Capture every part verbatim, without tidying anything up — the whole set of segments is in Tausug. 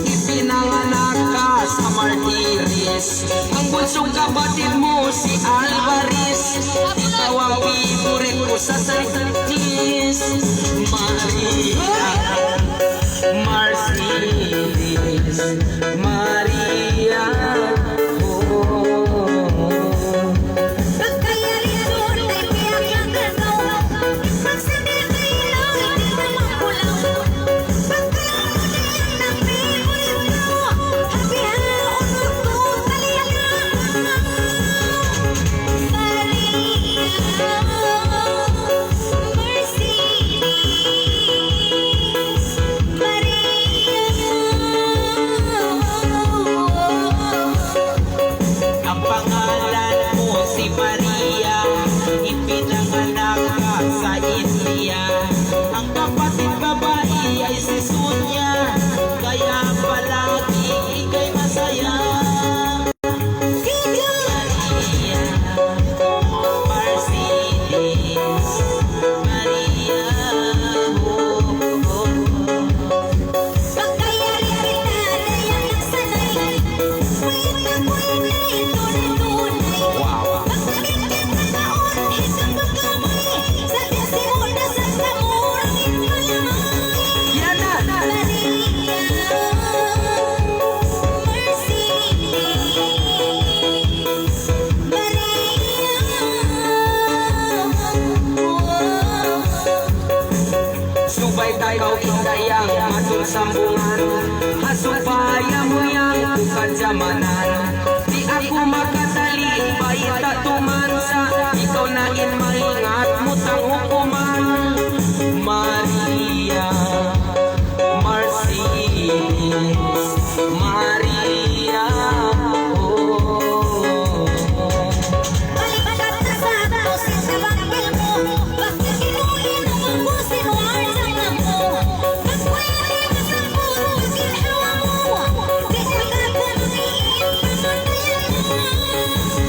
Ipinanganak ka sa Martires. Ang bunsong kapatid mo si Alvarez. Ikaw ang favorite ko sa Chinese. Maria, Mercedes, Maria, oh. Ang pangalan mo si Maria, ipinanganak ka sa India. Ang kapatid babae ay si Sonia, kaya palagi ika'y masaya. Maria, Mercedes, Maria, oh, oh. Wow. Yan na. Subay ta kaw in dayang matun sambungan, ha supaya mu yan bukun jamanan. Di' aku makatali bayta' tuman sa, ikaw na in maingat mu tang hukuman. Maria, Mercedes, Maria, oh.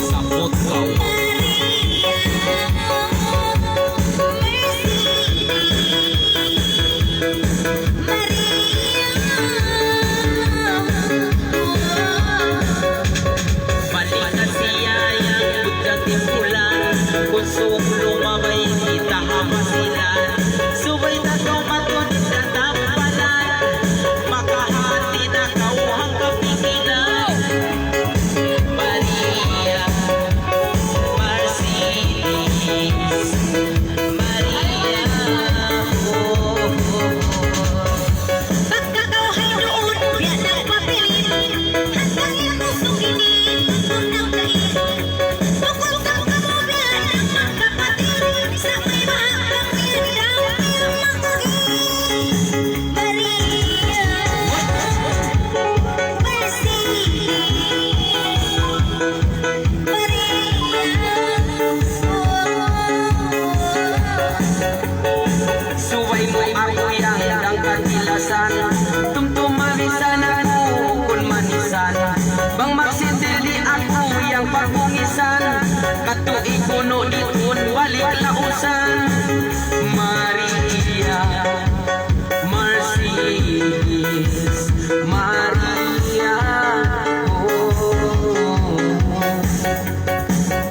Saput kaw. Balik na siya yang buta timpulan, gusto lumabay kita ha Basilan. Subay ta kaw matun sa tampalan, makahati na kaw hangka pikilan. Maria, Mercedes, Maria, oh, oh, oh. Subay mu aku yan dang katilasan, tumtuma misan aku bukun manisan. Bang magsindili aku yan pagbungisan, katu' ikunu' ditun balik lausan. Maria, Mercedes, Maria, oh.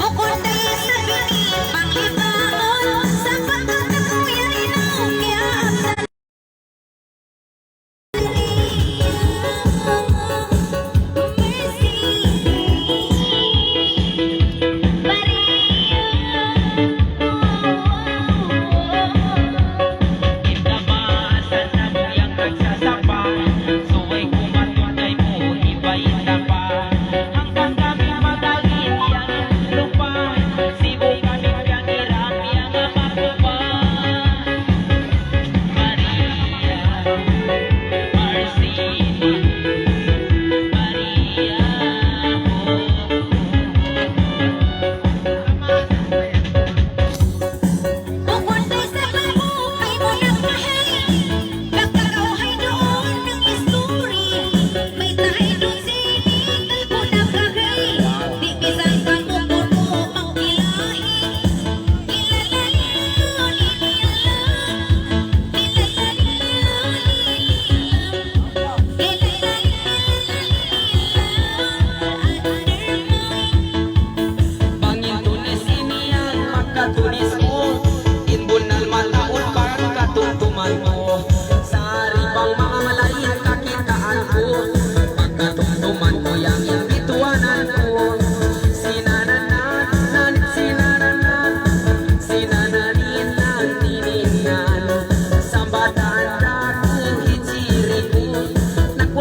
Bukun da isab ini panglibangun, sapagkat aku yari na kiyaabtan.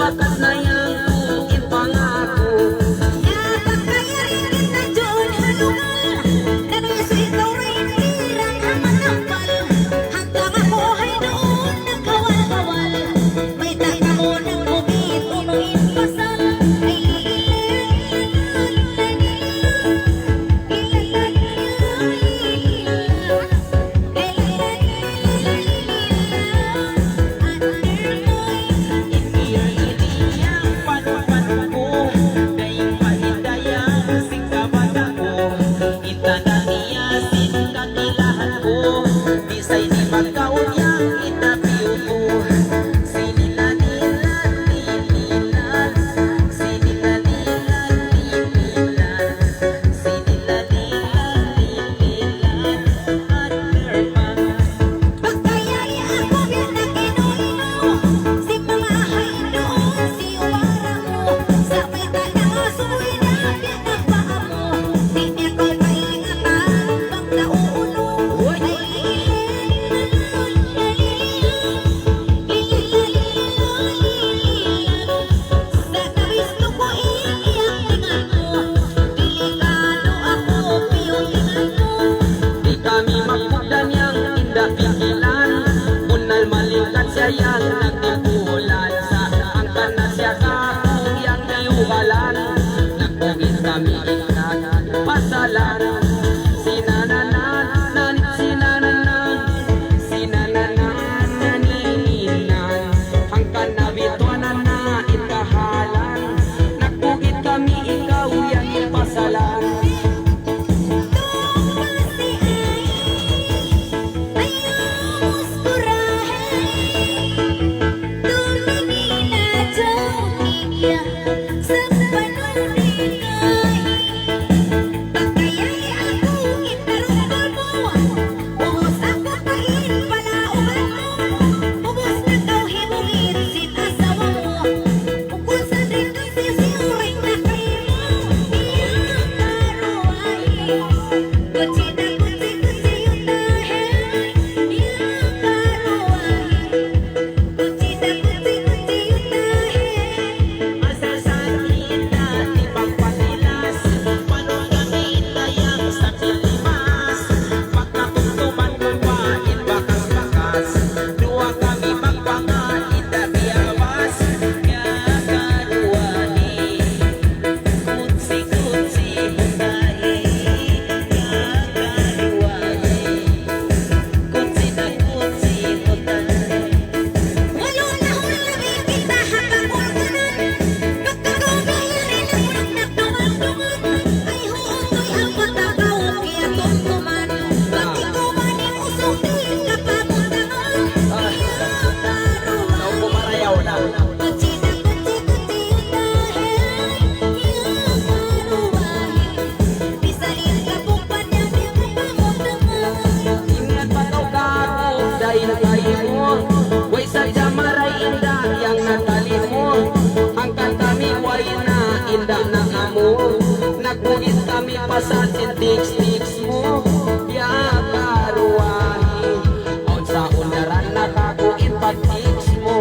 Bakas na yan ku in pangako. Ya, pagkayari kita duun ha lugal. Nanu su ikaw rin hirang ha matambal. Hanggang aku hay duun nagkawal-kawal. Mayta' kamu nagbugit unu in pasal. Ay, Pagkayari aku biya' na kinuymo, sin manga hayduun, sin umara mu, sa' mayta' na masuwi na biya' na paamu, di' niya kaw kaingatan, bang nauunu. Uy! Sa' nabistu ku in iyang tingan mu, delikadu aku piyu tingan mu. Di' kami magpugdan yang inda pikilan, bunnal malingkat siya yang nagtimpulan. Sa' hangkan na siya kaku' yang iyuhalan, nagbugit kami inda pasalan. Sinananan, nanit sinananan, sinananan, nanininan. Hangkan na bituanan na in kahalan. Nagbugit kami ikaw yan in pasalan. Pagkayari aku in karungkul mu, ubus aku pa in palaugan mu, ubus na kaw hibugit sin asawa mu. Bukun sa rin kasi si uring na kayo, iya karuwahi. Kutsina, kutsi, kutsi, yutahe, iya karuwahi. Ingat pa kaw kāku' dayn kaymu, way sadja marayaw inda yang nakalimu. Hangkan kami way na inda nakamu, nagbugit kami pasal sin text-text mu. Ya karuwahi, awn sa undaran na kāku' in pag-text mu.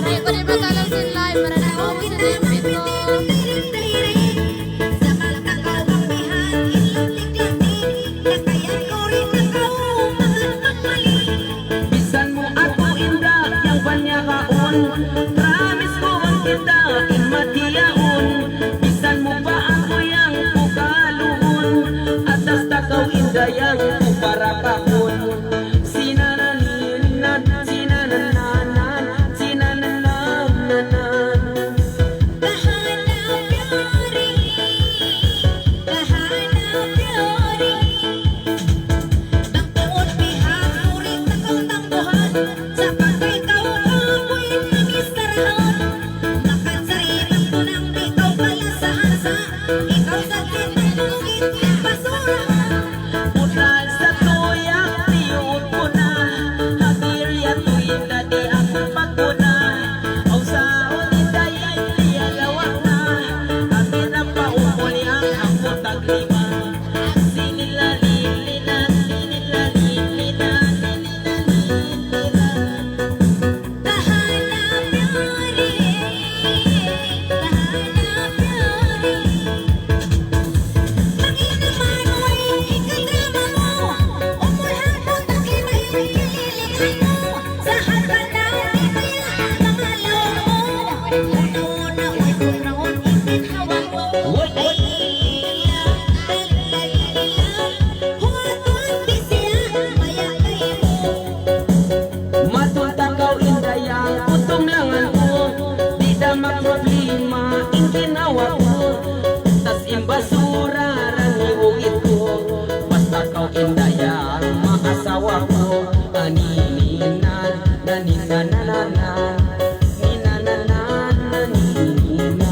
Ay, pwede ba tayo sin live? Marami na ako sin live dito. Bisan mu aku inda yang banyakaun, promise ku in kita in matiyaun. Bisan mu pa aku yang pukaluun, atas takaw inda yang puparapakun. Sinananinan, sinanananan, sinananananan. Kahana piyari, kahana piyari. Bang tuud pihak, uri takaw tangguhan. Sa' pagka ikaw amuin na mistarahan. Makan sa' ilang tunang di' kaw pala sa hasa. Ikaw sa' kita tungit basurahan. Butal sa tuyak, tiyuod ku na. Hadir yadtu inda di' aku magpuna. Aw sa uli dayn liyalawak na. Kami na pa umuli ang aku taglima. Sinilalinan, sinilalinan, sinilalinan. Tahanap yari, tahanap yari. Panginaman way ikadrama mu, umulhan mu takima in kililingan mu. Sa' hagkan na di' kaya mangalaw mu. Una-una way kunaon in ginawa mu. Ay, ay, ay, ay, ay. Huwag kong bisiya, maya kay mu. Matud takaw inda yang utum langan ku, di' da magproblema in ginawa ku. Tas in basura rani ugit ku, basta kaw inda yang maasawa ku. Ani nina, nani nana nana, nina nana, nani nina.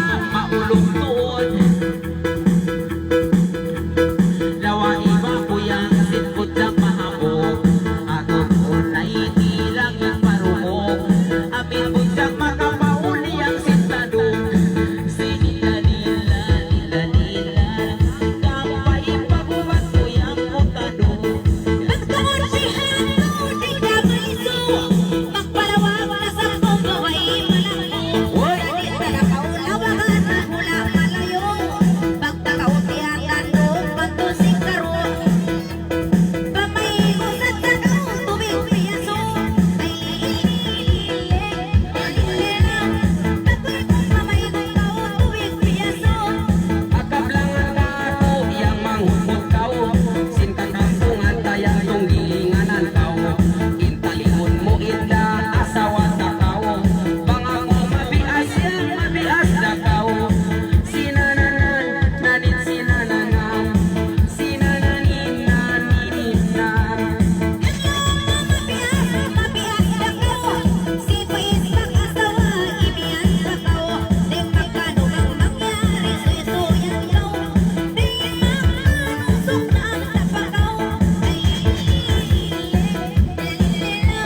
maulung tuud. Lawa iba kuyang sin budjang mahabuk, atun unay di langit marumuk. Amin budjang makapauli yang sin taduk. Sinila-nila, nila-nila, kampay pagubat kuyang kutaduk. Pagkaon siya ko, di ka maiso. Pagpalawag na sa kong gaway malangko. Uy! Sa di ka na kaulawagan, hula malayo. Pagkakautihan, tandog, pagtusig karo. Pamaygu sa tagaw, tubig piyaso. Ay, lili, lili, lili, lili. Bakoy kung pamaygu kaw, tubig piyaso. Akablangan ka aku yang manghugut kaw, sin kakampungan ta yan tunggilinganan kaw. In talimun mu inda asawa ta kaw. Bang aku mabias yan, mabias da kaw. Sinananan, nanin sinananan. Sinananin, nanin, nan. Hello, mabias, mabias da kaw. Sipis bang asawa, ibias da kaw. Di' magkano bang mangyari, suysuyan kaw. Di' magkano suknaan da pa kaw. Ay, lili, lili, lili.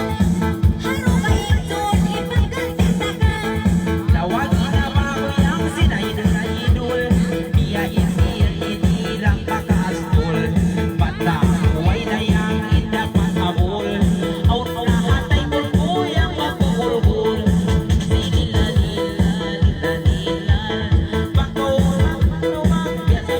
Haru ba itu di pagkakita ka? Tawag na ba aku yang sinaidul-idul? Biya' ini, ini lang pakaastul. Bata, way na yang inda pangabul. Awn na hatay bulbul yang magpugulgul. Sinila-nila, nila-nila. Pagkawa, pagkawa, biya' sa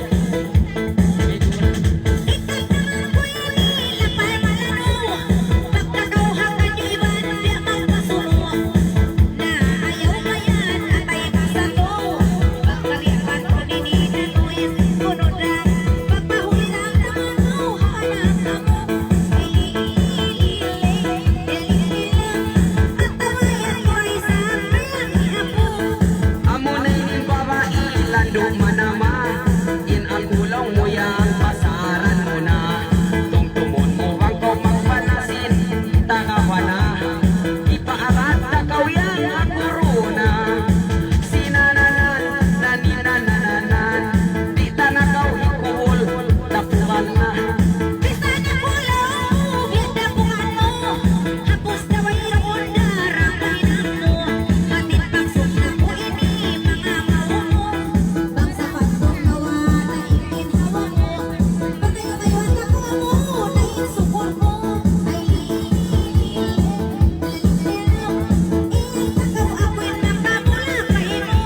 Amu na ini babai landu' manama, in aku laung mu yan pasaran mu na. Tumtumun mu bang kaw magpanasin, tagawa na. Ipaarat na kaw yan aku runa. Sinananan, naninanananan, di' ta na kaw hikubul, tapukan na. Bisan aku laung mu, biya' tapukan mu. Hapus na wayruun da ra kainan mu. Hati pagsukna ku ini manga maunu. Bangsa pagtungawa na in ginhawa mu. Pagkayu-kayuan aku amu na in sukul mu. Ay, lili, lili, lili, lili. Ikaw aku in makamula kaymu.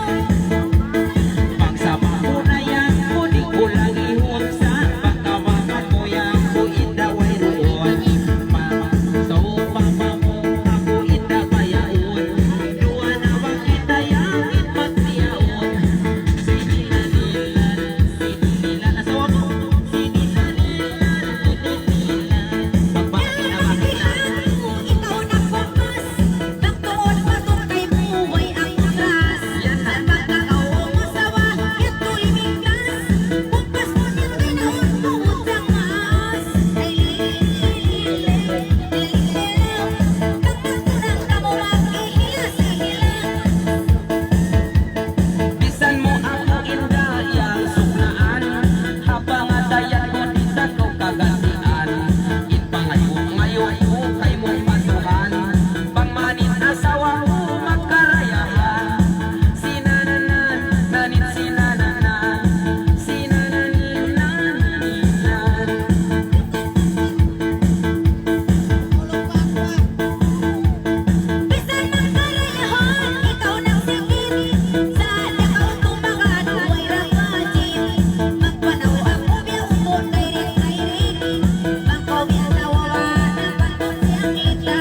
Bangsa mauna yan, kuni kulang ihunsan, baka baka kuya ku inda wayruun. Mama, so papa mu, aku inda bayaun. Duwa na bang kita yan, in magtiyaun. Sinilan-ilan, sinilan-ilan, asawa mu, sinilan-ilan, sinilan-ilan. Pagpapakita, pagpapakita. Ikaw na focus. Pagtuon pa tuud kaymu way ang wakas. Yan na. Sa pagkakaw mu asawa, yadtu limingkas. Buktas mu niya tinaun mu sa maas. Ay, lili, lili, lili, lili. Pagpagtunang kamu mag-ihilas-ihilas. Bisan mu aku inda yang suknaan, ha pangatayan mu di' ta kaw kagantian. In pangayu'-ngayu' ku kaymu pasuhan, bang man in asawa mu magkarayahan. Sinananan, nanin sinananan, sinananin, nanin. Bisan magkarayahun, ikaw na sikit. Sa' di' kaw tumagad, way ra budget. Magpanaw aku biya' utot, kairit-kairit. Bang kaw biya' tawaran, bang kaw siyang kita.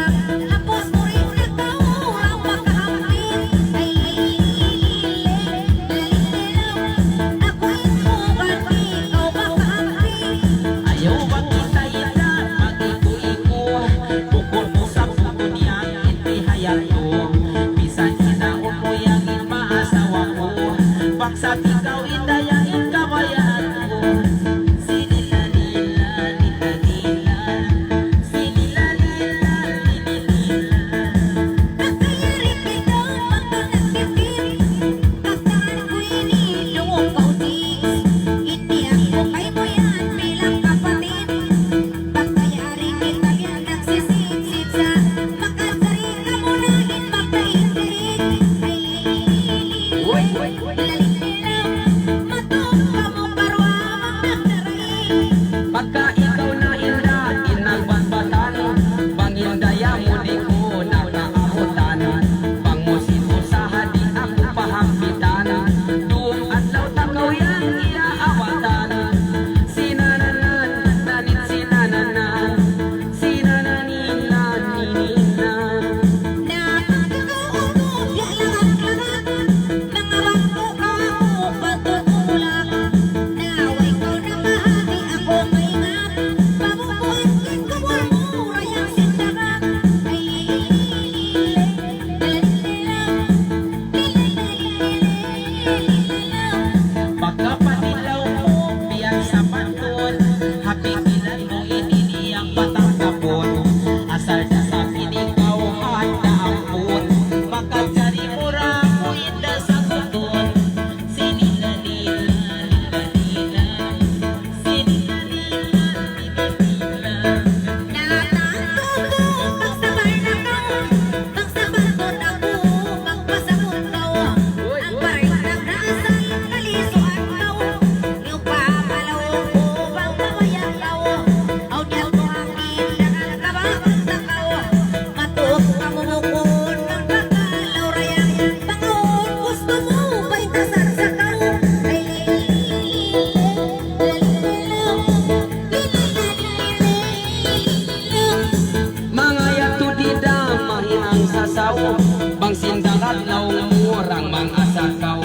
Bang sin dagat laung mu, rang mang asa kaw.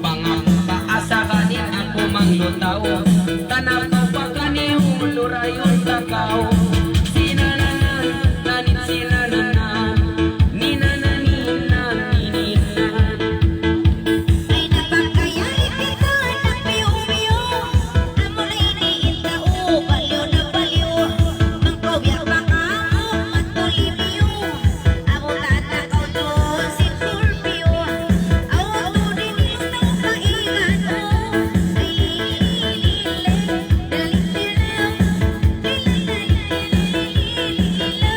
Bang aku ka asa kanin aku mang lutaw. Tanam kaw pa kaniyu, lurayun ta kaw. Sinananan, tanit sinananan. Ninananinan, nininan. Ay, napagkayari kita, nagpiyu-piyu. Amu na ini in tau, baliw na baliw. Mangkawya pa kamu, matulimiyu. Amu tata kau tu si Scorpio. Amu tu di ni tau kaigan, oh. Ay, lili, lili, lili, lili.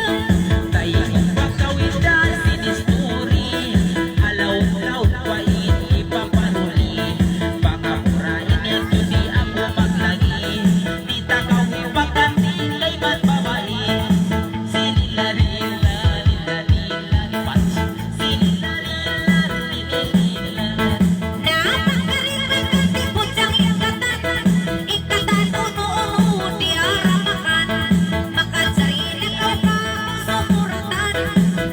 Taymanghud pa kaw in dān sin isturi, ha laut-laut pa in hipapanuli. Bang amura ini tu di' aku maglagi', di' ta kaw hipaganti' kaiban babai. Silila-lila, lila-lila, pat. Silila-lila, lili-lila. Na pagkaribat ka di' bujang ikatan, ikatan unu-unu di' aramakan. Makajari na kaw pa sumuratan.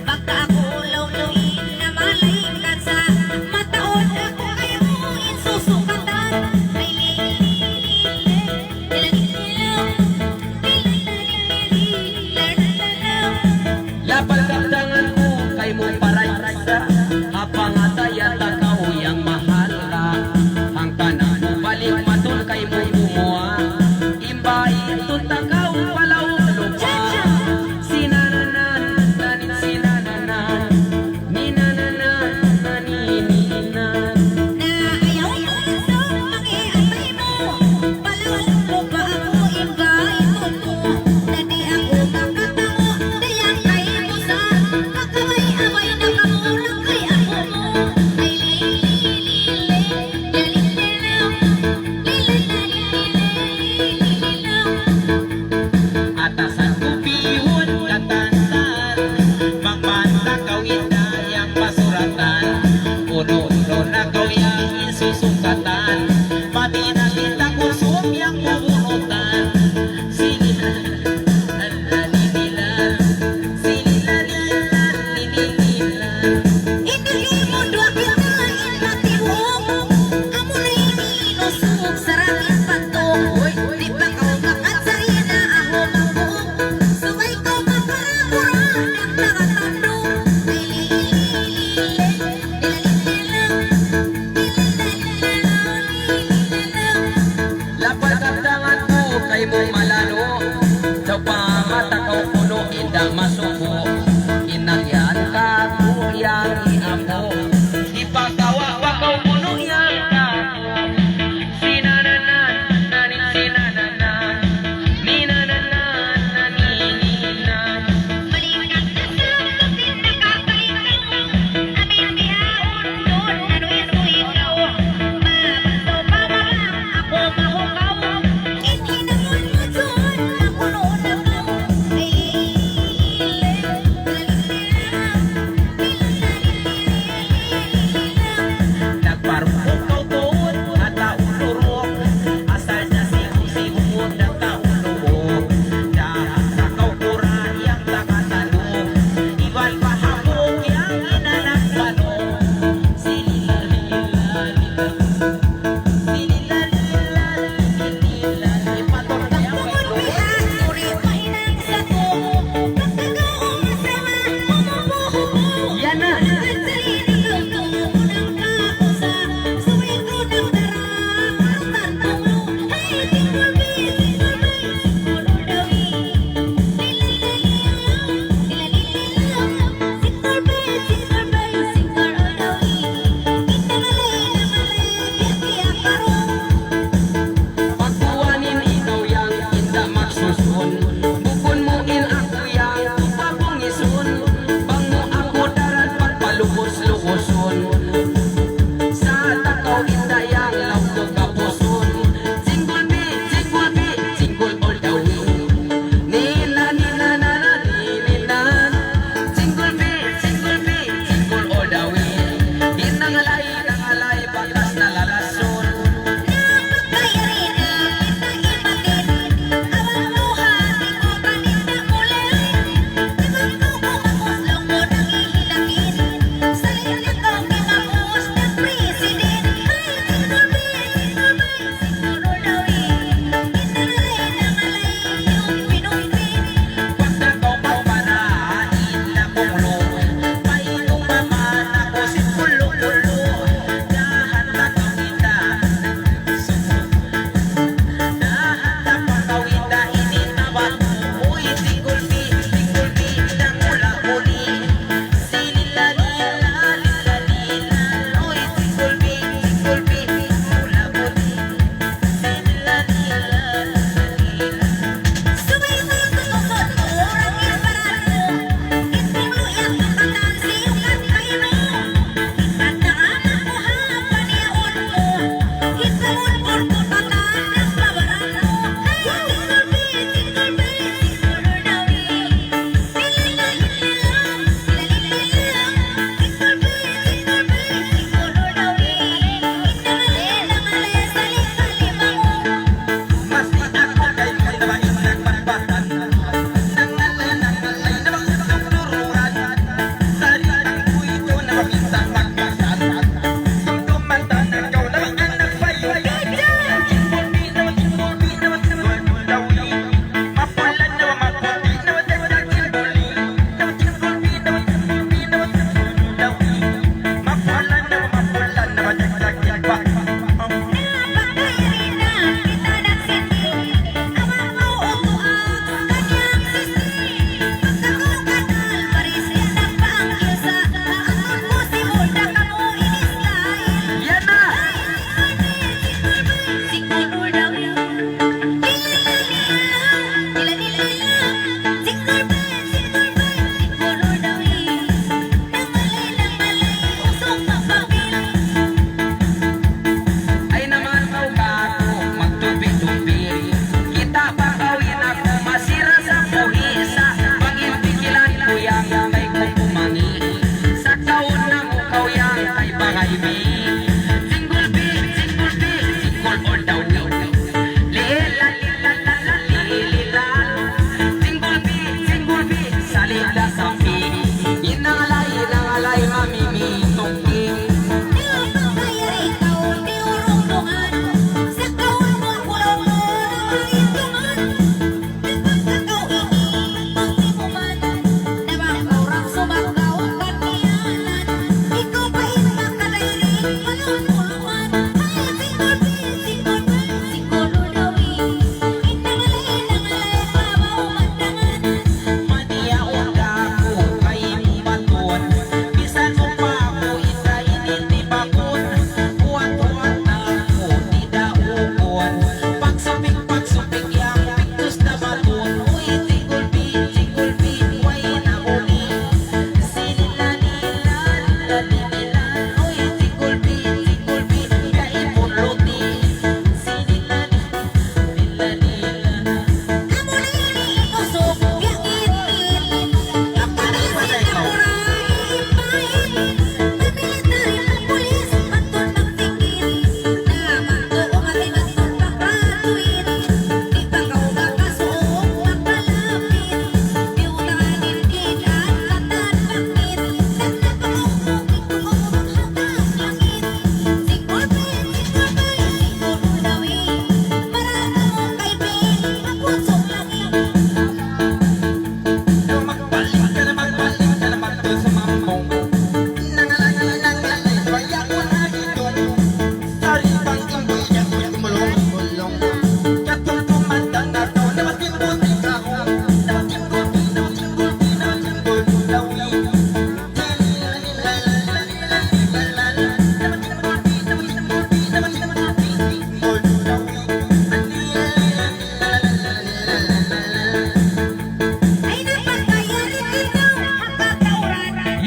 Pagka aku laung mu in na malaikat sa, mataud aku kaymu in susukatan. Ay, li, li, li, li, li, li, li, li, li, li, li, li, li, li, li, li, li, li, li. Lapal kabtangan ku kaymu paraysa, ha pangataya ta kaw yang mahal ka. Hangkan aku balik matun kaymu gumuwa', in bāy tu ta kaw pa laum lupa'. Sinananan, tanit sinananan, ninananan, nanininan. Na ayaw mu insung mangi' atay mu. Palaw lupa aku in bāy tumu'. Na di' aku makatangu' dayang kaymu sa. Makabay-abay na kamu, rakay aku mu. Ay, li, li, li, li, li, li, li, li, li, li, li, li, li, li, li. Atasan ku pihun katantan, bang man ta kaw in dayang pasuratan, unu-unu na kaw yang in susukatan, pati na kita kusum yang bubunutan. Sini, lali, lali, lali, sini, lali, lali, lali, lali. Ini ilmu dua kita in mati buhok. Amu na ini inusug sarang in pantung. Di' pa kaw makajari na aku mabuhok. Subay kaw mapura-pura nagtagatandung. Lapal kabtangan ku kaymu malanu', sawpama ta kaw kunu' inda' masuku'. In yan kāku' yang hi apu', hipakawa' pa kaw kunu' yan kāku'. Sinananan, nanin sinananan, ninananan, nanininan. Malingkat na sa kapit na kapalikaw. Amin bihaun, duun na duun ikaw. Mabasaw pa ba aku mahukaw. In hinangun mu duun, aku duun na kaw. Ay, nagparuk kaw tuud, atawa luruk. Asal na sibu-sibu na tau luhuk. Dahan sa kaw kura yang taga Tanu', iban pa hambuuk yang in anak Banu. Silila-lila-lila, silila-lila-lila, ipaturun niya pa ito. Takpungun bihan, suri mahinang satu. Pagkagaw masawa, umupu-upu. Yan na. Nagkatay na kaw, tumumunang kapusa. Suwi ko ng dara, karutan tungo. Pagkuhanin ikaw yang inda' magsusun, bukun mu in aku yang tupabungisun, bang mu aku daran pagpalukus-lukusun. Sa' ta kaw in dayang laung ku kapusun. Single me, single me, single all the way. Nina, nina, nana, nini, nan. Single me, single me, single all the way. Di' nangalay, nangalay, bakas nalalasun. Napagkayari na kita imatin. Awang luha, di' ku paninda mulay. Di' ba ku kumakus, laung mu nangihinangin.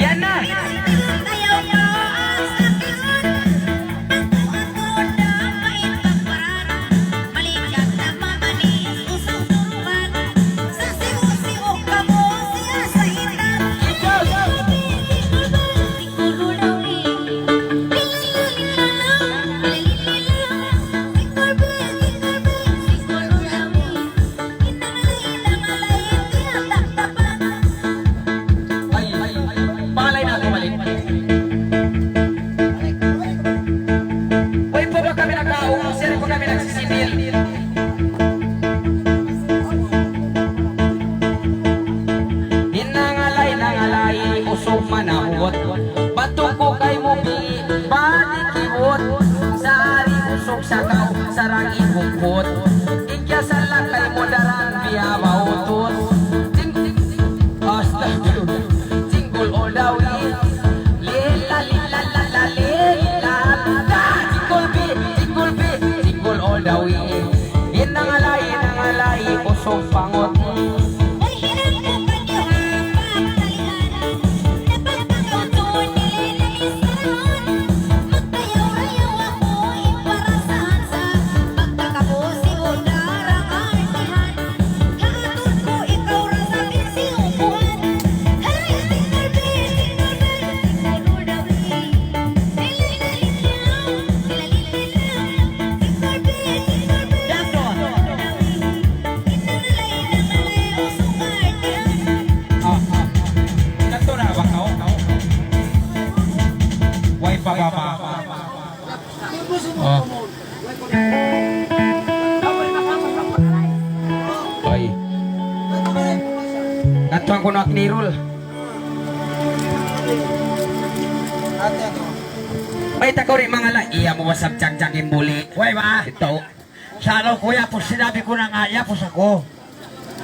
Yan na. Ay, ay, ay, pangalay na aku balik. Way pa ba kami nakaubus? Yari pa kami nagsisibil. In nangalay, nangalay, usug manahut. Batuk ku kaymu bi, balik kibut. Sari usug sakaw, sarang ihungkut. In kiyasala kaymu daran biya' bautut. Ting, ting, ting. Astagfirullah. Jingle all the way. Lila, lila, la, la, lila. Da, jingle bi, jingle bi, jingle all the way. In nangalay, in nangalay, usug pangut. Ah, ah. Kadtu na ba kaw? Way pa ba ba? Oh. Ay. Kadtuan ku na Aknirul. Mayta' kaw di' mangalay? Iya mu ba sab jagjag in buli'? Way ba? Ito. Sa' laung ku, yapus, sinabi ku na nga, yapus aku.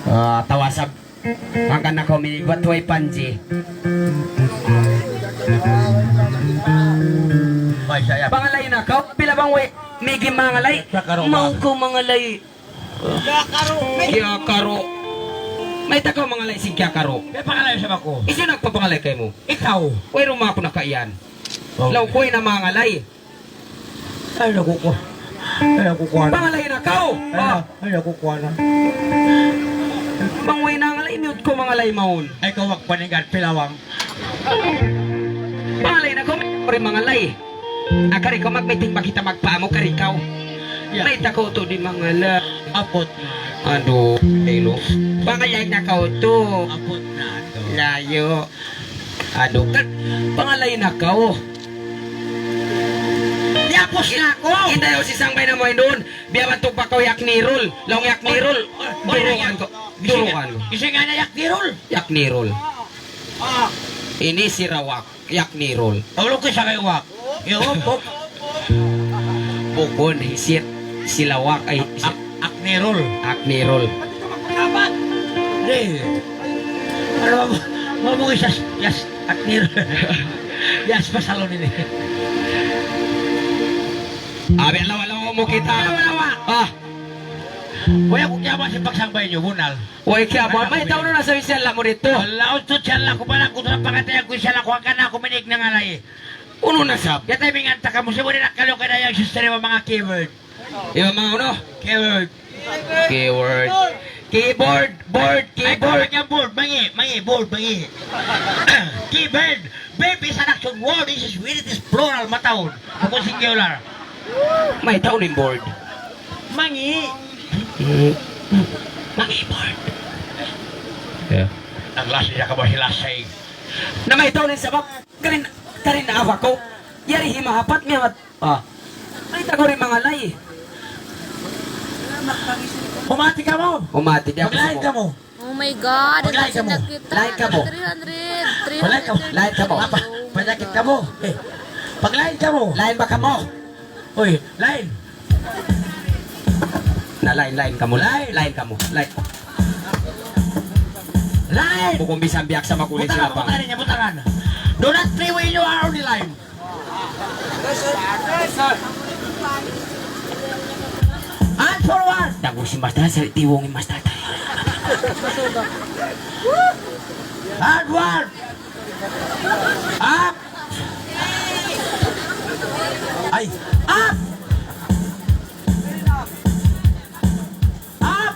Ah, tawa sab. Hangkan na kaw minigwat way panji. Way, saya. Pangalay na kaw, pila bang way, migi mangalay. Sa karuba. Mau kaw mangalay. Kiyakaru. Kiyakaru. Mayta' kaw mangalay sin Kiyakaru? May pangalay sa aku. Hisiyu nagpapangalay kaymu? Ikaw. Way, ruma aku nakaiyan. Oh. Laung ku way na mangalay. Ay, naku ku. Ay, naku ku, anak. Pangalay na kaw. Ay, ah, ay, naku ku, anak. Bang way nangalay, miyut ku mangalay mawn. Ay, kawak paningad pilawang. Pangalay na kaw, may mangalay. Ah, kari kaw magmiting, makita magpaamu, kari kaw. Ya. Mayta' kaw tuud di' mangalay. Aput na. Aduh, hello. Pangalay na kaw tuud. Aput na tuud. Layu'. Aduh, kan, pangalay na kaw. Yapus na aku. Inday, o, si sangbay namu' duun. Biya' bantuk pa kaw hi Aknirul. Laung hi Aknirul. Oy, oy, durukan ku. Durukan ku. Hisiyu in ngān niya, hi Aknirul? Hi Aknirul. Ah. Ini si Rawak. Hi Aknirul. Ulu ku sa kay Wak. Yo, puk. Bukun, hi si, si Lawak, ay, hi si Ak-, Aknirul. Aknirul. Di. Ano ba? Ano ba isas? Yes, Aknirul. Yes, pasalon ini. Abi, lawa-lawa mu kita. Lawa-lawa. Ah. Way aku kiyawa' sin pagsangbay niyu, bunal. Way kiyawa', mayta' unu na sa' siya lamu dito. Wala', utot siya laku, bala ku sa' pangatayan ku siya laku, hangkan aku minig nangalay. Unu na sab? Yatay minganta kamu, sibu' di' na kalu ka na yan, sister, yung mga keyword. Yung mga unu? Keyword. Keyword. Keyboard, board, ay, keyboard. Keyboard, mangi', mangi', board, mangi'. Keyboard. Verb is an action word, it is when it is plural, mataud. Bukun singular. Mayta' unu in board? Mangi'. Hmm. Mangi' board. Yeah. Naglasay siya ka ba, hilasay? Na mayta' unu in sabab? Karin, karin na awa ko. Yari hi mahapat niya mat-, ah. Mayta' kaw di' mangalay? Humati kamu. Humati, di' aku. Mag-line sumu-, kamu. Oh my God, ang Mag-line kamu. Nakita. Line kamu. Three hundred, Mag-line kamu. Three hundred. Line kamu. Apa? Oh my God. Panyakit kamu. Eh. Pag-line kamu. Line ba kamu? Uy, line. Na, line, line kamu. Line. Line kamu. Line. Line! Bukun bisan biya' sa makulit sila pa. Butangan, butangan. Do not play when you are on the line. And forward! Dagu si Master, sa tiwong ni Master. Hard work! Up! Ay! Up! Up!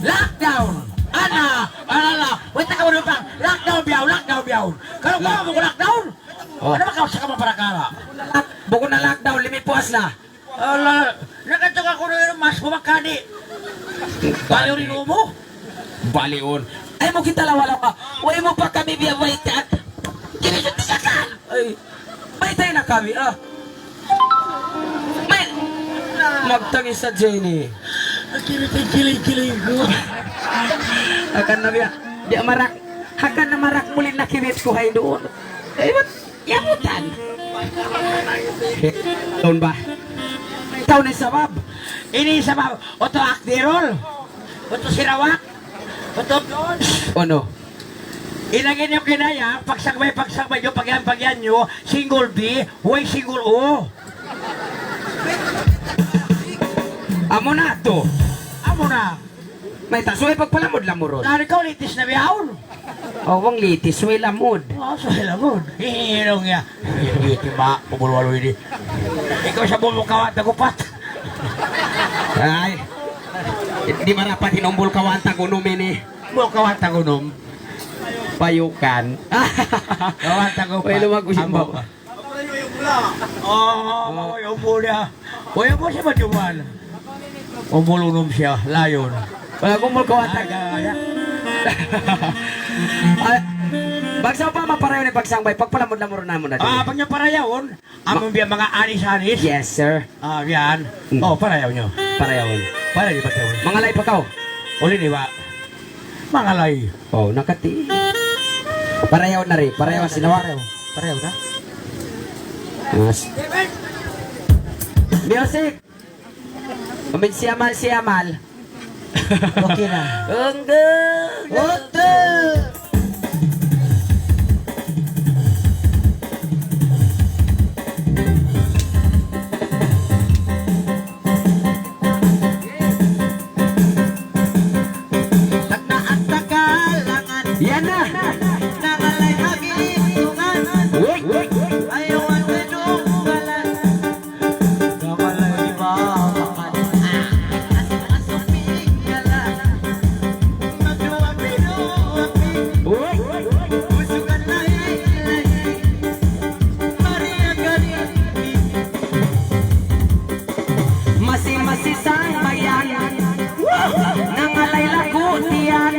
Lockdown! Ana! Ana la! Wait, naka mo pang! Lockdown biyaun! Lockdown biyaun! Kalau kamu mau lockdown? Oh. Ano ba kaw sa kamang parakala? Bukun na lockdown, limipuas na. Ala, nakatuk aku na yun, mas pumakadi. Baliw rin mo. Baliun. Ay mo kita lawa-lawa. Way mo pa kami biya' waitan. Kini sa tiyakan. Ay, baytay na kami, ah. May, magtangis sa Jenny. Kilig-kilig ko. Akan na biya', biya' marak. Akan na marak muli na kiwit ku hay duun. Ay, ba't yamutan? Taun ba? Taun in sabab. Ini in sabab. Oto akdirol. Oto sirawak. Oto blonde. Ano? Ilagay niyu kinaya, pagsagbay, pagsagbay niyu, pagyan, pagyan niyu, single B, way single O. Amu na to. Amu na. Mayta', subay pagpalamud-lamurun. Dari kaw, litis na bihaun. Oh, bang litis, subay lamud. Oh, subay lamud. Hinong ya. Hindi, tima, pagulwalo ini. Ikaw sa bumo kawan, tagupat. Ay. Di' marapat hinumbul kawan tagunum ini. Bukaw ang tagunom. Payukan. Kawan tagunom. Uy, lumago siya. Amo ba? Oo, oo, oo, umbul niya. Uy, umbul siya, majuman. Umbul unom siya, layon. Wala, umbul kawan tagunom. Ay, ay, ay. Ay, bang sa pa maparayaw ni pagsangbay, pagpalamud-lamud namu' na. Ah, pag niya parayawun, amun biya' manga anis-anis. Yes, sir. Ah, yan. Mm. Oh, parayaw niyu. Parayawun. Parayaw niyu, parayaw. Mangalay pa kaw? Uli ni ba? Mangalay. Oh, nakati. Parayaw na rin. Parayaw sila. Parayaw. Parayaw na. Mas. Music. Amin siyamal, siyamal. Okay na. Hanggang. Oto! Yan na. Uy, uy. Masi-masi sangbayan, nangalay lagu' tiyan,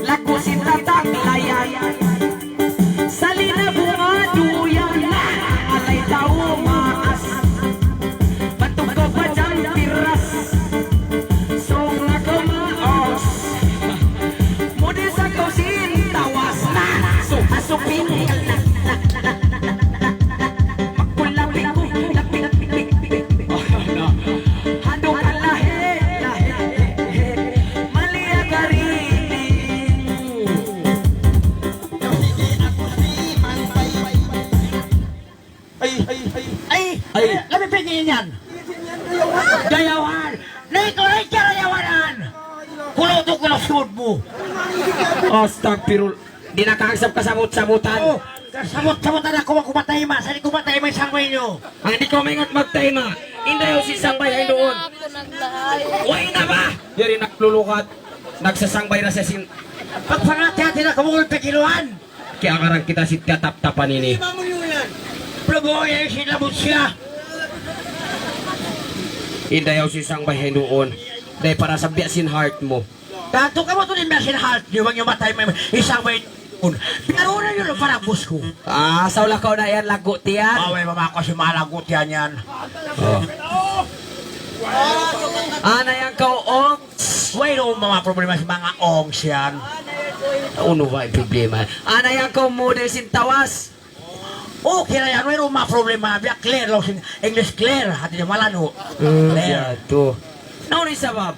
lagu' sin tatak layan. Salina bunga duyan, alay tau maas. Batuk ko pa dyan piras. Song na kumaos. Mudi sa ko sin tawas na. Suha suping. Makulapi ko, lapi, lapi, lapi. Hadu ka lahi, lahi. Mali agad ini. Ay, ay, ay. Ay, ay. Kami pingin yan. Dayawan. Niko, ay, karayawanan. Kulo to, kulo sud mo. Astagfirullah. Di' na kagsab kasabut-sabutan. Oh, kasabut-sabutan aku, aku matayma'. Sa' di' ku matayma' in sangbay niyu. Ang di' ku maingat magtayma'. Inday, o, sin sangbay, ay, duun. Way na ba? Yari naglulukat. Nagsasangbay na siya sin. Pagpangati-hati na kumungul pikiluan. Kaya karang kita sin tiyataptapan ini. Probo, eh, sin labot siya. Inday, o, sin sangbay, ay, duun. Day para sa biya' sin heart mo. Tantu kamu tu di' biya' sin heart niyu, bang niyu matayma' in sangbay. Pero na yun, para bus ko. Ah, sa ula kaw na yan, lagu' tiyan. Away, mama ko si malagu' tiyan yan. Oh. Ana yan kaw, ong. Way, no, mama, problema si manga ong siyan. Unu ba in problema? Ana yan kaw, model sin tawas. Okay na yan, way, no, ma problema. Biya' clear, law sin English clear. Hati niya malanu'. Hmm, clear. Biya' tu. Nauni sabab.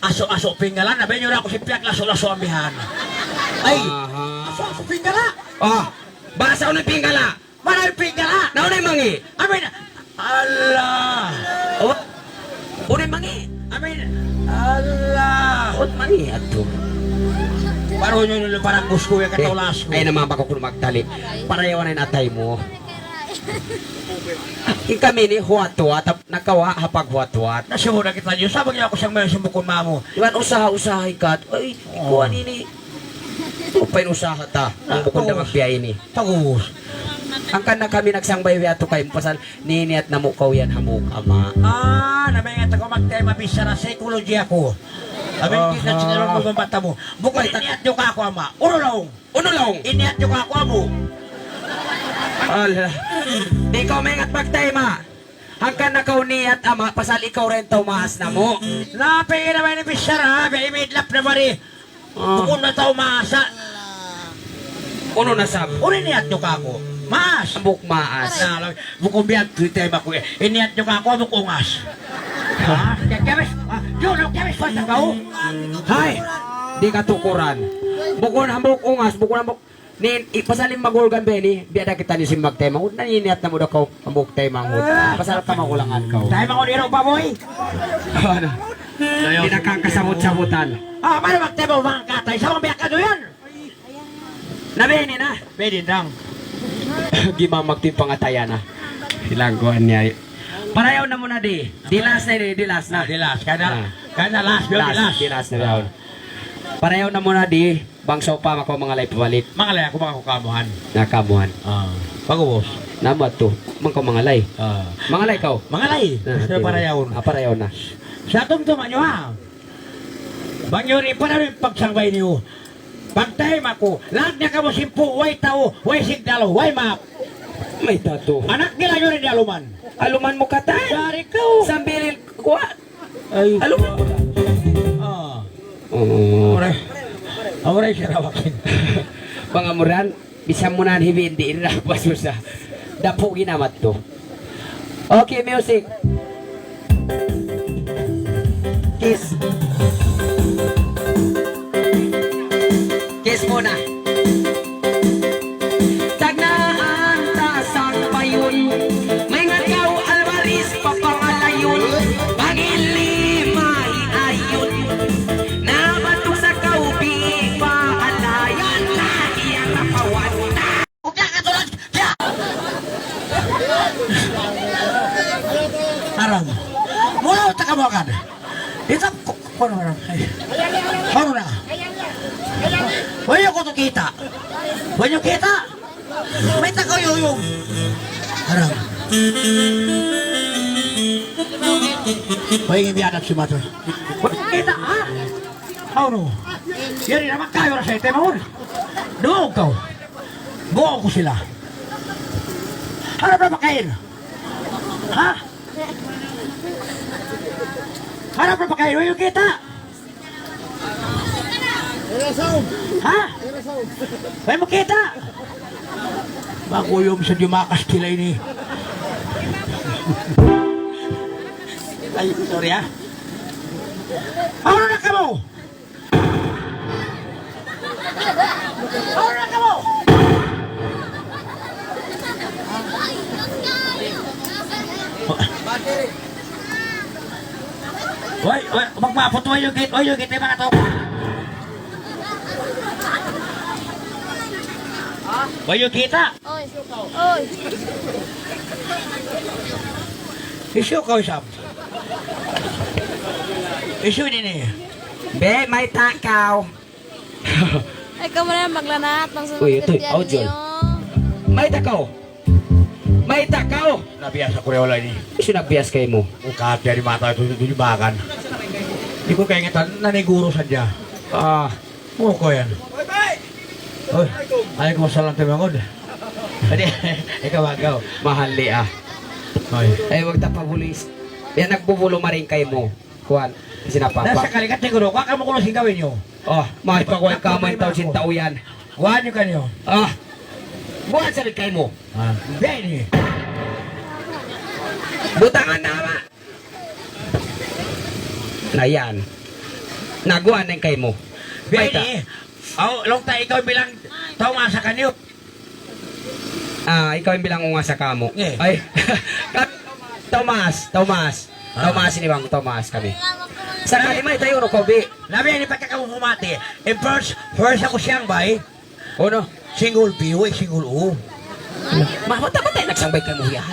Asu'-asu' pinggala, na ba niyu ra aku sin piyaglasu'-lasu' ambihan. Ay, aha, asu'-asu' pinggala. Ah, bahasa unu in pinggala? Mana in pinggala? Na unu in mangi'? Amin. Allah. Oh. Unu in mangi'? Amin. Allah. Unu in mangi' atu? Baru niyu nulu parang gusto ya kataw lasu. Ay, nama, baka ku magtali. Para yawan in atay mu. In kami ini huwat-huwat, nakawa' ha paghuwat-huwat. Nasuhu na kita niyu, sabab niya aku siyang may sumukun mamu. Iban usaha-usaha ikat. Ay, ikuan ini. Upay usaha ta, ang bukun da magbiya' ini. Pag-ubus. Hangkan na kami nagsangbay biya' tu kaymu pasal niniyat namu' kaw yan hambuuk ama'. Ah, na maingat aku magtayma' bichara, psychology aku. Abi, aha, kita sinirong mo bang bata mu. Bukun iniyat niyu kāku' ama'. Unu laung? Unu laung? Iniyat niyu kāku' amu'. Ala. Di' kaw maingat magtayma'. Hangkan na kaw niyat ama', pasal ikaw ra in tau maas namu'. Na, pigi na ba ini bichara, biya' imidlap na mari. Ah. Bukun na tau maas, ha? Unu na sab? Unu in niyat niyu kāku'? Maas. Hambuuk maas. Na, la-, bukun biya' tu in tayma' ku, eh. In niyat niyu kāku', hambuuk ungas. Ha? Kiyabis, ha? Yun, ang kiyabis, basta ka, oh. Hay, di' katukuran. Bukun hambuuk ungas, bukun hambuuk Ni, i-, pasal in magulgan ba ini, biya' da kita ni sin magtaymanghud, naniniyat namu' da kaw, hambuuk taymanghud. Ah. Pasal kamagulangan kaw. Taymanghud iru' baboy. Ano? Di' na kang kasabut-sabutan. Ah, manu magtaymanghud, manga katay, sa' manga biya' kadu yan. Na, bini na. Bini dang. Gimamag tu in pangatayan na. Hilangguan niya. Parayaw na muna di. Di last na ini, di last na. Ah, di last. Kana, ah, kana last, yun, last, last. Di last na daw. Parayaw na muna di. Bang sawpama kaw mangalay pabalik. Mangalay aku, bang aku kamuhan. Na kamuhan. Ah, pag-ubus. Namu' tu, bang kaw mangalay. Ah. Mangalay kaw? Mangalay. Ah, gusto na, sige. Parayaw na. Ah, parayaw na. Sa' tumtuma niyu, ha? Bang niyu di' pa na rin pagsangbay niyu. Pagtayma' ku, laag na kamu sin pu', way tau, way signal, way map. Mayta' tu? Anak nila niyu rin aluman. Aluman mu katan? Dari kaw. Sambil kuha. Ay. Alu? Ah. Oo. Amuray. Amuray, sarawakin. Pangamuran, bisan mu na hibindi, ira pa susa. Dapu' ginamat tu. Okay, music. Kiss. Kiss muna. Tagnaan ta sang bayun. Maingat kaw, Alvarez, papangalayun. Pangili mahiayun. Nabatuk sa kaw, Bipa, alayan, lahi ang kapawan. Upya ka tulad, ya! Aram. Mula utak ka mo agad. Ito, ku-, ku-, ano na? Ay. Ano na? Way niyu kutu kita'. Way niyu kita'. Mayta' kaw yuyum. Aram. Way niyu biyadak si Mato. Way niyu kita', ha? Ano? Yari naman kayo na sa ite, maun. Doon kaw. Buo ku sila. Harap na pakain. Ha? Harap na pakain. Way niyu kita'. Ha? Way mu kita'. Maguyum sa Jumakas kila ini. Ay, sorry, ha? Ano na kamu? Aura kamu! Way, way, magmaput, way niyu kit-, way niyu kita', manga tau. Way niyu kita'. Oy. Oy. Hisiyu kaw isab? Hisiyu ini? Be, mayta' kaw? Ay, kamu na lang maglanat, bang sa Uy, mga ito, Kristiyan aw, Jun. Niyo. Mayta' kaw? Mayta' kaw? Nabiyasa ku rin wala' ini. Hisiyu nagbiyasa kaymu? Ukat, dari mata itu, itu di bagan. Di' ku kaingatan, naniguro sadja. Ah. Mu ko yan. Oy, alaykum salam, timangud. Adi, ikaw, agaw. Mahal di, ah. Oy. Ay, wag ta pabulis. Yan, nagbubulu maring kaymu. Kuwan, sinapapa. Nasa kalikat ni guru, kuha ka mu kuno sin gawin niyu. Oh, may pagway ka man tau sin tau yan. Kuha niyu kaniyu. Ah, buwan sa kaymu. Ah, beni. Butangan na, ma. Na yan. Naguan na in kaymu. Mayta'? Beni. Aw, laung ta ikaw in bilang Tomas sa kaniyu. Ah, ikaw in bilang ungas sa kamu. Nge. Ay. Ka-, Tomas, Tomas. Ah. Tomas ini bang, Tomas kami. Sakali mayta' unu kaw, bi. Labi ini pagka kamu pumati. In first, first aku siyang bay. Unu? Single B, way single O. Ma, bata-bata in nagsambay kaymu yan.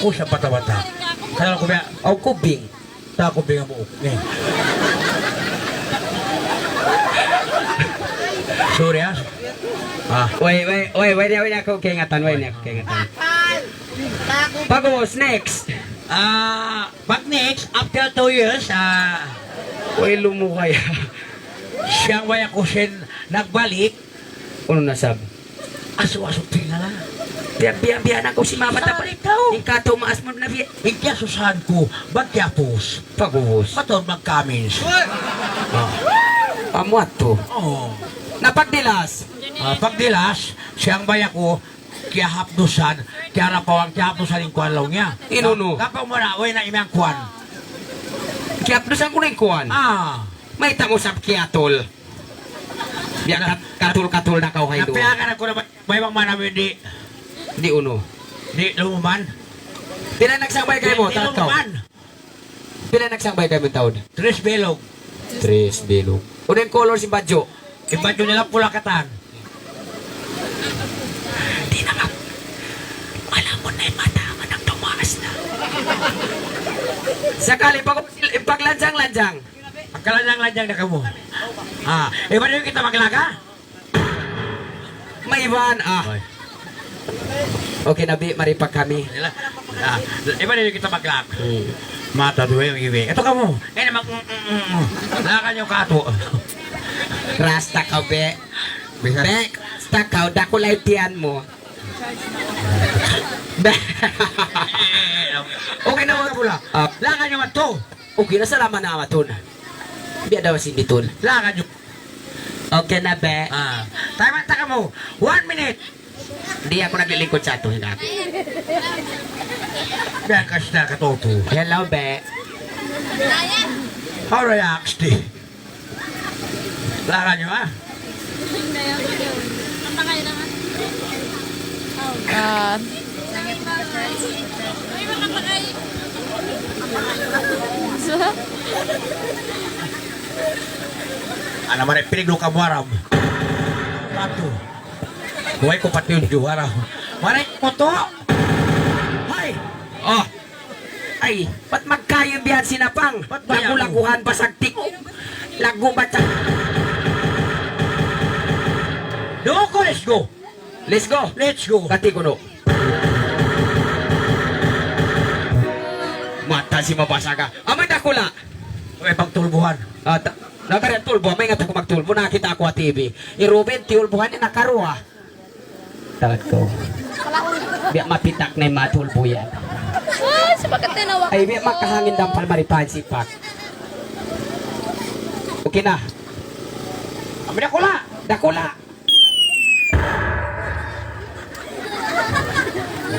O, sa bata-bata. Kaya ku biya'. Aw, kubing. Ta kubing amu. Ni. Sorry, ah. Ah. Way, way, way, way, way, way aku kaingatan, way aku kaingatan. Pag'ubus, next. Ah, pag next, after two years, ah, way lumukay. Siyang way aku sin nagbalik. Unu na sab? Asu-asu tingala. Biya', biya', biya' na ku si mama. Saan tapos ikaw? In katumaas mu na biya'. In kiyasusahan ku, magkiyapus. Pag'ubus. Mator magkamins. Ah. Amu atu. Oo. Na pagdilas. Ah, pagdilas, siyang bay aku, kiyahapdusan, kiyarapawan, kiyahapdusan in kuwan laung niya. In unu? Kapag mura, way na imiyang kuwan. Kiyahapdusan ku na in kuwan. Ah. Mayta' mu sab kiyatul. Biya' kat-, katul-katul na kaw, hay duwa. Napiyakan aku na ba-, bay bang manam yun di'. Di' unu. Di' lumuman. Pila nagsambay kaymu, di', di' taud kaw? Lumuman. Pila nagsambay kaymu taud? Tres bilog. Tres bilog. Unu in kolor sin badju'? In badju' nila pula katan. Di' na mag-, alam mu na in mata, anak tumaas na. Sakali pag-, paglanjang-lanjang. Pagkalanjang-lanjang na kamu. Ah, iban na kita maglaga? Maiban, ah. Oy. Okay na, bi, mari pa kami. Ah, iban na kita maglaga. Hmm. Mata duwe yung iwi. Ito kamu. Eh, na mag-, mm, mm, mm, mm. Lakan yung kato. Rasta ka, be. Bisa. Be, rasta ka, dakula in tiyan mu. Be. Okay na, wag pula. Ah. Lakan yung ato. Okay na, salamat na, amatun. Biya' daw sin ditun. Lakan yung. Okay na, be. Ah. Time out na kamu. One minute. Di' aku naglilingkud sa atu, hinga. Biya' ka siya katutu. Hello, be. How relaxed, di? Lakan niyu, ha? Ah. Ana mari pilig lu kamu Arab. Patu. Way ku pati yun juara. Mari, moto. Hay. Oh. Ay, bat magkayu biya' sin apang? Bat ba yan? Lagu-laguhan pa sagtik. Lagu baca. Duko, let's go. Let's go. Let's go. Kati kuno. Mata si mabasa ka. Amay dakula'. Way pagtulbuhan. Ah, ta-, nakari tulbu, amay nga ta ku magtulbu, nakita' ku ha T V. Hi Ruben, tiyulbuhan niya nakaruwa. Tawad ku. Biya' mapitak na in matulbu yan. Ah, sapakat na nawa. Ay, biya' makahangin dampal maripan sipak. Okay na. Amay dakula'. Dakula'.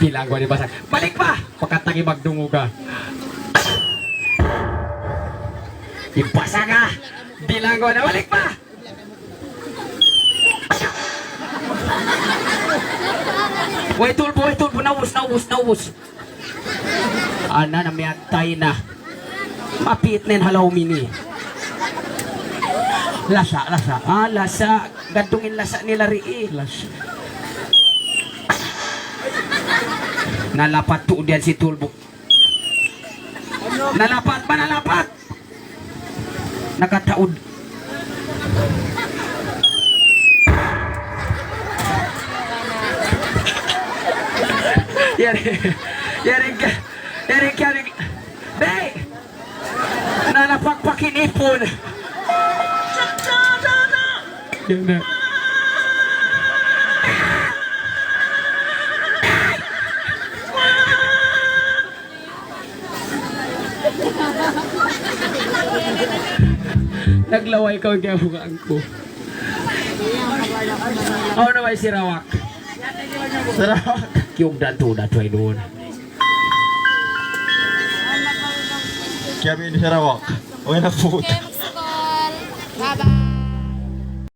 Bilang ku di basa. Balik pa! Pakatagi magdungu ka. Ibasa ka! Bilang ku na balik pa! Way tulbu, way tulbu, naubus, naubus, naubus. Ana na miyatay na. Mapit na in halaw mini. Lasa, lasa. Ah, lasa. Gadung in lasa nila ri, eh. Lasa. Nalapat tu diyan si tulbu. Nalapat ba? Nalapat? Nakataud. Yari, yari ka, yari ka, yari ka. Be! Nalapakpak in ipun. Yan na. Naglaway kaw in kiyabugaan ku. Awn na ba in Sarawak? Sarawak. Kiyugdan tuud atu ay duun. Kiyabin Sarawak. Uy, naput.